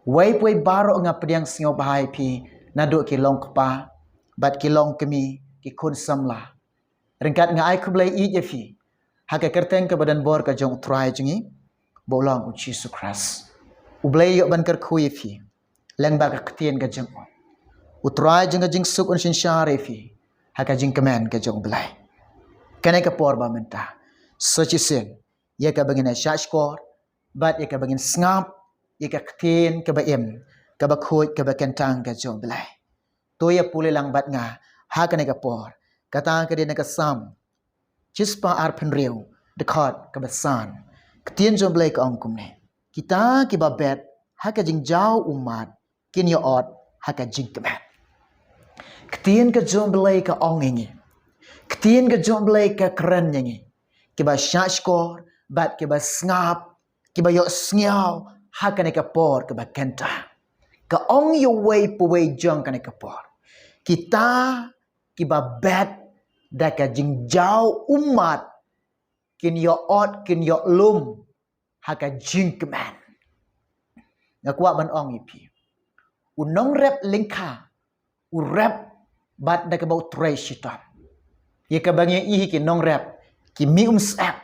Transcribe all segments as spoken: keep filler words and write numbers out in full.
Wei pa wei baroh nga pdiang sngewbha ïa phi, naduh ki long kpa bad ki long kmie, ki khun samla. Ryngkat nga ai khublei ïa phi ha ka kyrteng kaba donbor ka jong U Trai jong ngi, ba u long U Jisu Khrist. U Blei u ïoh ban kyrkhu ïa phi lyngba ka ktien ka jong u. U Trai jong ka jingsuk un synshar ïa phi ha ka jingkmen ka jong U Blei. Kane ka por ba mynta, sa shisien ïa kaba ngin ïa shahshkor bad ïa kaba ngin sngap ïa ka ktien kaba im, kaba khuid, kaba kyntang ka jong U Blei. To ïa pule lang bad nga ha kane ka por. Kata ka dei na ka Salm shispah arphew hynriew, dkhot kaba san. Ktien jong U Blei ka ong kumne: Kita kiba bet ha ka jingjaw ummat kin ïoh ot ha ka jingkmen. Ktien ka jong U Blei ka ong ïa ngi, ktien ka jong U Blei ka kren ïa ngi, kiba shahshkor bad kiba sngap, kiba ïohsngew ha kane ka por kaba kyntang. Ka ong ïa uwei pa uwei jong kane ka por: Kita kiba bet da ka jingjaw ummat kin ïoh ot, kin ïoh lum ha ka jingkmen. Nga kwah ban ong ïa phi, u nongrep lyngkha u rep bad da kaba u trei shitom. Ïa kaba ngi ïohi ki nongrep ki mih umsyep,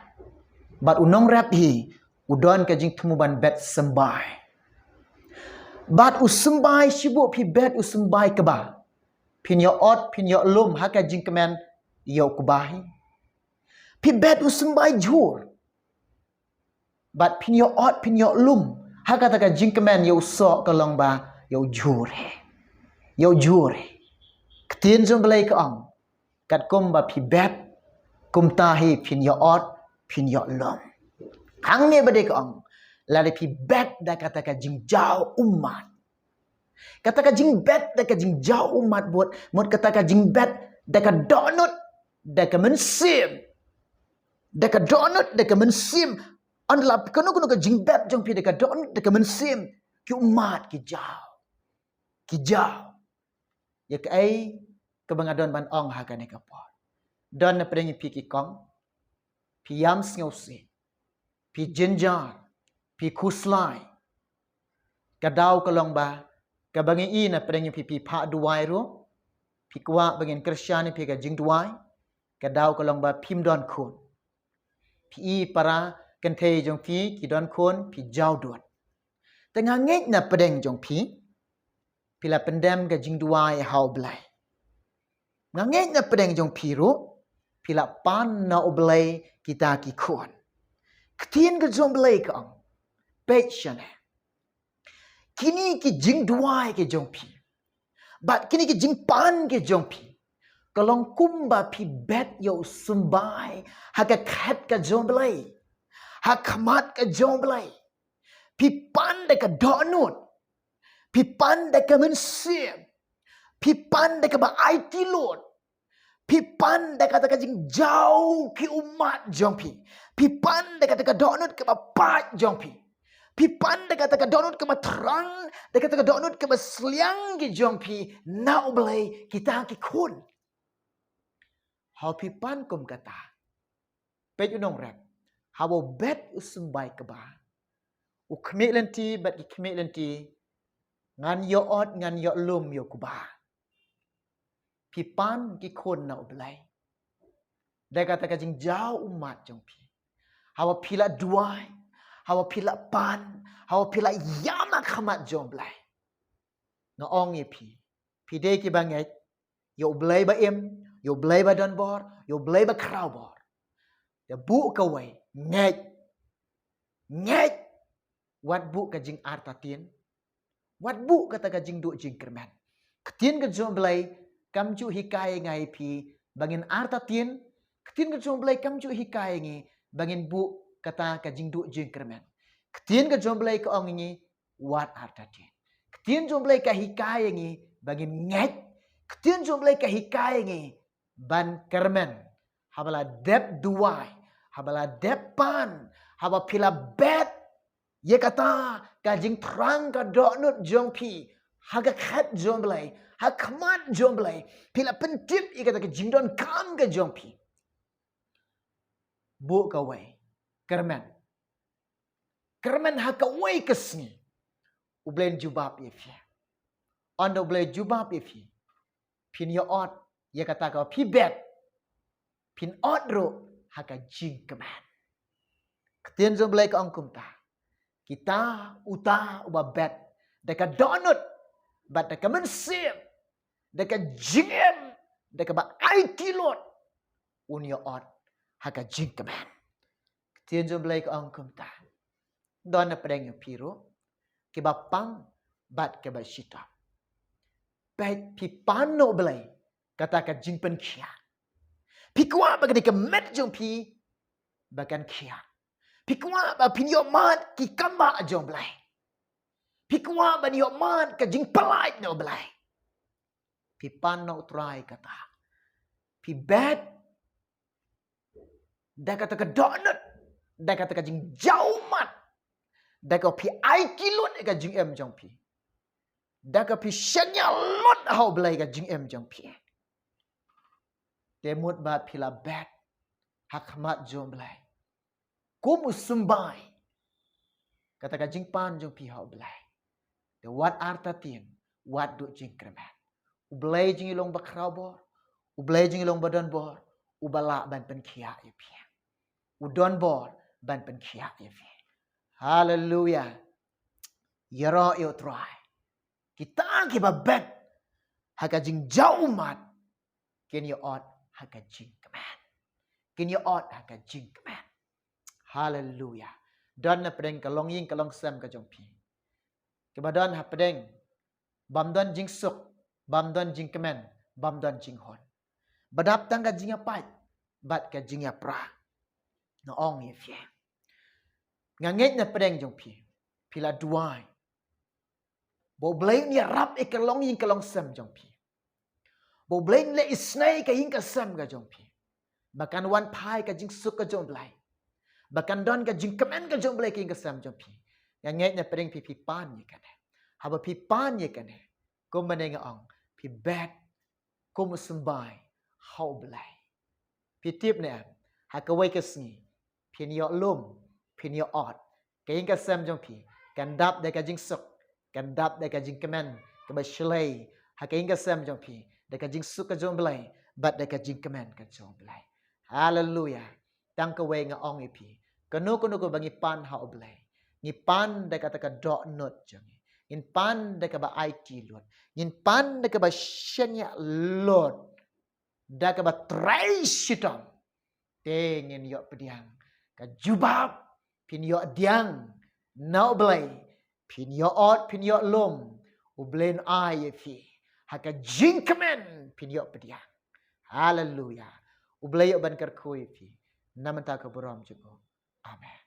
bad u nongrep hi u don ka jingthmu ban bet symbai. Bad u symbai, shibun phi bet u symbai kba, phin ïoh ot, phin ïoh lum ha ka jingkmen ïa u kba hi. Phi bet u symbai jhur, bad phin ïoh ot, phin ïoh lum ha kata ka jingkmen ïa u soh, ka long ba ïa u jhur hi. Ïa u jhur hi. Ktien jong U Blei ka ong, katkum ba phi bet, kumta hi phin ïoh ot, phin ïoh lum. Hangne ba dei ka ong, lada phi bet da kata ka jingjaw ummat. Kata ka jingbet da ka jingjaw ummat, bad mut kata ka jingbet da ka dohnud da ka mynsiem. Da ka dohnud da ka mynsiem. Ynda la kano kano ka jingbet jong phi da ka dohnud da ka mynsiem, ki ummat ki jaw. Ki jaw. Ïa kaei kaba nga don ban ong ha kane ka por? Don na pdeng ïa phi ki kong, phi ïam sngewsih, phi jynjar, phi khuslai. Ka daw ka long ba, kaba ngi ïohi na pdeng ïa phi, phi phah duwai ruh, phi kwah ba ngin kyrshan ïa phi ka jingduwai. Ka daw ka long ba phim don khun. Phi i para kynthei jong phi ki don khun, phi jaw dud. Te nga ngeit na pdeng jong phi, phi la pyndem ka jingduwai ha U Blei. Nga ngeit na pdeng jong phi ruh, phi la pan na U Blei kita ki khun. Ktien ka jong U Blei ka ong, peit shane, kine ki jingduwai ki jong phi, bad kine ki jingpan ki jong phi, ka long kumba phi bet ïa u symbai ha ka khet ka jong U Blei, ha khmat ka jong U Blei. Phi pan da ka dohnud, phi pan da ka mynsiem, phi pan da kaba aiti lut, phi pan da kata ka jingjaw ki ummat jong phi, phi pan da kata ka dohnud kaba pait jong phi, phi pan da kata ka dohnud kaba thrang, da kata ka dohnud kaba sliang ki jong phi na U Blei kita ki khun. Haba phi pan kum kata, peit u nongrep, haba u bet u symbai kba, u khmih lynti bad ki khmih lynti, ngan ïoh ot, ngan ïoh lum ïa u kba. Phi pan ki khun na U Blei da kata ka jingjaw ummat jong phi. Haba phi la duwai, haba phi la pan, haba phi la ïam ha khmat jong U Blei, nga ong ïa phi, phi dei kiba ngeit ïa U Blei ba im, ïa U Blei ba donbor, ïa U Blei ba khraw bor. Te buh kawei, ngeit. Ngeit. Wat buh ka jingartatien. Wat buh kata ka jingduh jingkyrmen. Ktien ka jong U Blei kam ju hikai ïa nga ïa phi ba ngin artatien. Ktien ka jong U Blei kam ju hikai ïa ngi ba ngin buh kata ka jingduh jingkyrmen. Ktien ka jong U Blei ka ong ïa ngi, wat artatien. Ktien jong U Blei ka hikai ïa ngi ba ngin ngeit. Ktien jong U Blei ka hikai ïa ngi ban kyrmen. Haba la dep duwai, haba la dep pan, haba phi la bet ïa kata ka jingthrang ka dohnud jong phi ha ka khet jong U Blei, ha khmat jong U Blei, phi la pyntip ïa kata ka jingdonkam ka jong phi, buh kawei, kyrmen. Kyrmen ha kawei ka sngi. U Blei un jubab ïa phi. Ynda U Blei u jubab ïa phi, phin ïa ot ïa kata ka phi bet. Phin ot ruh ha ka jingkmen. Ka ktien jong U Blei ka ong kumta. Kita uta uba bet da ka dohnud, bad da ka mynsiem, da ka jingim, da kaba aiti lut, un ïa ot ha ka jingkmen. Ka ktien jong U Blei ka ong kumta. Don na pdeng ïa phi ruh kiba pang bad kiba shitom. Peit, phi pan na U Blei kata ka jingpynkhiah. Phi kwah ba ka dei ka met jong phi ba kan khiah. Phi kwah ba phin ïoh mad ki kam ba jong U Blei. Phi kwah ban ïoh mad ka jingpyllait na U Blei. Phi pan na U Trai kata. Phi bet da kata ka dohnud, da kata ka jingjaw ummat, da ka phi aiti lut ïa ka jingim jong phi, da ka phi shaniah lut ha U Blei ka jingim jong phi. Te mut ba phi la bet ha khmat jong U Blei kum u symbai, kata ka jingpan jong phi ha U Blei. Te wat artatien, wat duh jingkyrmen. U Blei jong ngi long ba khraw bor, U Blei jong ngi long ba don bor, uba lah ban pynkhiah ïa phi. U don bor ban pynkhiah ïa phi. Haleluia. Ïaroh ïa U Trai. Kita kiba bet ha ka jingjaw ummat, kin ïa ot ha ka jingkmen. Kin ïa ot ha ka jingkmen. Haleluia. Don na pdeng ka longïing ka longsem ka jong phi, kiba don ha pdeng bym don jingsuk, bym don jingkmen, bym don jinghun. Ba dap tang ka jingïapait bad ka jingïapra. Nga ong ïa phi, nga ngeit na pdeng jong phi, phi la duwai ba U Blei un ïarap ïa ka longïing ka longsem jong phi. Ba U Blei un leh isynei ka ïing ka sem ka jong phi. Ba kan wan phai ka jingsuk ka jong U Blei. Ba kan don ka jingkmen ka jong U Blei ka ïing ka sem jong phi. Nga ngeit na pdeng phi, phi pan ïa kane. Haba phi pan ïa kane, kumba nga ong, phi bet kum u symbai ha U Blei. Phi tip ne em, ha kawei ka sngi phin ïoh lum, phin ïoh ot. Ka ïing ka sem jong phi kan dap da ka jingsuk, kan dap da ka jingkmen kaba shlei ha ka ïing ka sem jong phi, da ka jingsuk ka jong U Blei bad da ka jingkmen ka jong U Blei. Haleluia. Tang kawei nga ong ïa phi, kano kano kaba ngi pan ha U Blei, ngi pan da kata ka dohnud jong ngi, ngin pan da kaba aiti lut, ngin pan da kaba shaniah lut, da kaba trei shitom, te ngin ïoh pdiang ka jubab. Phin ïoh pdiang na U Blei, phin ïoh ot, phin ïoh lum, U Blei un ai ïa phi ha ka jingkmen, phin ïoh pdiang. Haleluia. U Blei u ban kyrkhu ïa phi na mynta ka burom jong u. Amen.